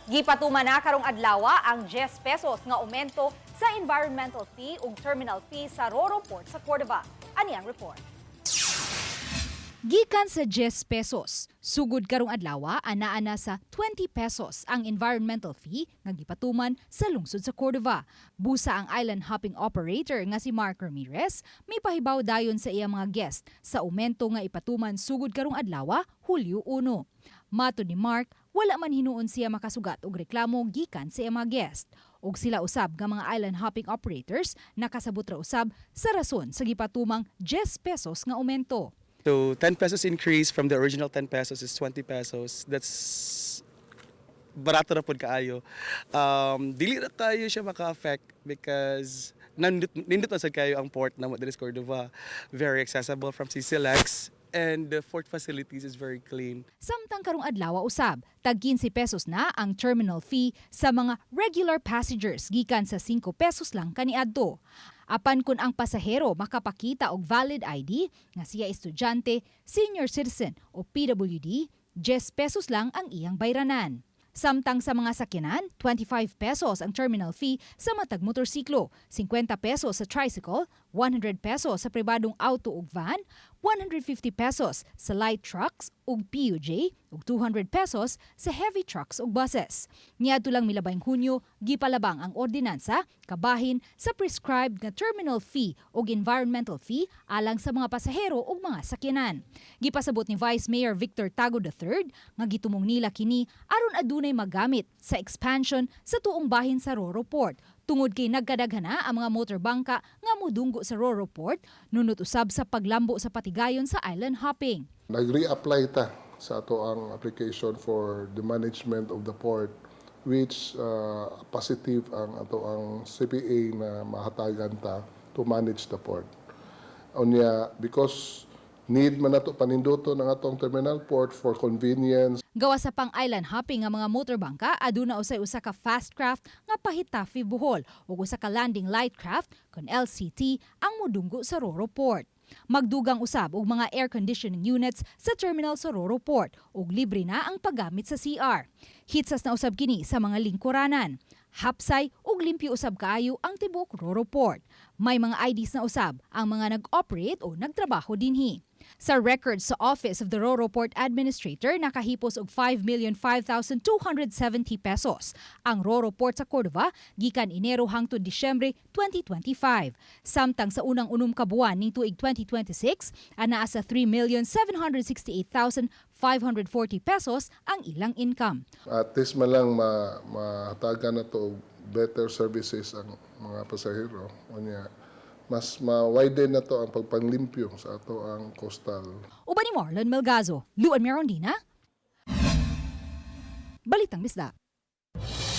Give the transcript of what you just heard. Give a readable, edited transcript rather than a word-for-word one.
Gipatuman na karong adlawa ang 10 pesos nga aumento sa environmental fee ug terminal fee sa Roro Port sa Cordova. Ani ang report. Gikan sa 10 pesos, sugod karong adlawa anaa na sa 20 pesos ang environmental fee nga gipatuman sa lungsod sa Cordova. Busa ang island hopping operator nga si Mark Ramirez may pahibaw dayon sa iyang mga guest sa aumento nga ipatuman sugod karong adlawa, Hulyo 1. Matod ni Mark, wala man hinuon siya makasugat og reklamo gikan sa iyang mga guest. Og sila usab nga mga island hopping operators nakasabot ra usab sa rason sa gipatumang 10 pesos nga aumento. So 10 pesos increase from the original 10 pesos is 20 pesos. That's barato na pud kaayo. Dili na kaayo siya maka-affect because nindot nindot na sad kaayo ang port namo diri sa Cordova. Very accessible from CCLX and the port facilities is very clean. Samtang karong adlaw usab, tag 15 pesos na ang terminal fee sa mga regular passengers gikan sa 5 pesos lang kaniadto. Apan kun ang pasahero makapakita og valid ID nga siya estudyante, senior citizen o PWD, 10 pesos lang ang iyang bayranan. Samtang sa mga sakyanan, 25 pesos ang terminal fee sa matag motorsiklo, 50 pesos sa tricycle, 100 pesos sa pribadong auto ug van, 150 pesos sa light trucks ug PUJ ug 200 pesos sa heavy trucks ug buses. Niadto lang milabayng Hunyo, gipalabang ang ordinansa kabahin sa prescribed nga terminal fee ug environmental fee alang sa mga pasahero ug mga sakyanan. Gipasabot ni Vice Mayor Victor Tago III nga gitumong nila kini aron adunay magamit sa expansion sa tuong bahin sa Roro Port tungod kay nagkadaghan na ang mga motor bangka nga mudunggo sa Roro Port nunot usab sa paglambo sa patigayon sa island hopping. Nag-reapply ta sa atoang application for the management of the port, which positive ang atoang CPA na mahatagan ta to manage the port. Unya, because need man nato paninduto ng atong terminal port for convenience. Gawas sa pang island hopping nga mga motor bangka, aduna usay usa ka fast craft nga pa-Getafe, Bohol ug usa ka landing light craft kon LCT ang mudunggo sa Roro Port. Magdugang usab og mga air conditioning units sa terminal sa Roro Port ug libre na ang paggamit sa CR. Hitsas na usab kini sa mga lingkuranan. Hapsay ug limpyo usab kaayo ang tibuok Roro Port. May mga IDs na usab ang mga nag-operate o nagtrabaho dinhi. Sa records sa Office of the Roro Port Administrator, nakahipos og 5,005,270 pesos ang Roro Port sa Cordova gikan Enero hangtod Disyembre 2025. Samtang sa unang 6 ka buwan ning tuig 2026, anaa sa 3,768,540 pesos ang ilang income. At least man lang mahatagan na to og better services ang mga pasahero. Unya, mas ma-widen na to ang pagpanglimpyo sa atoang coastal. Uban ni Marlon Melgazo, Luan Mirondina, Balitang Bisdak.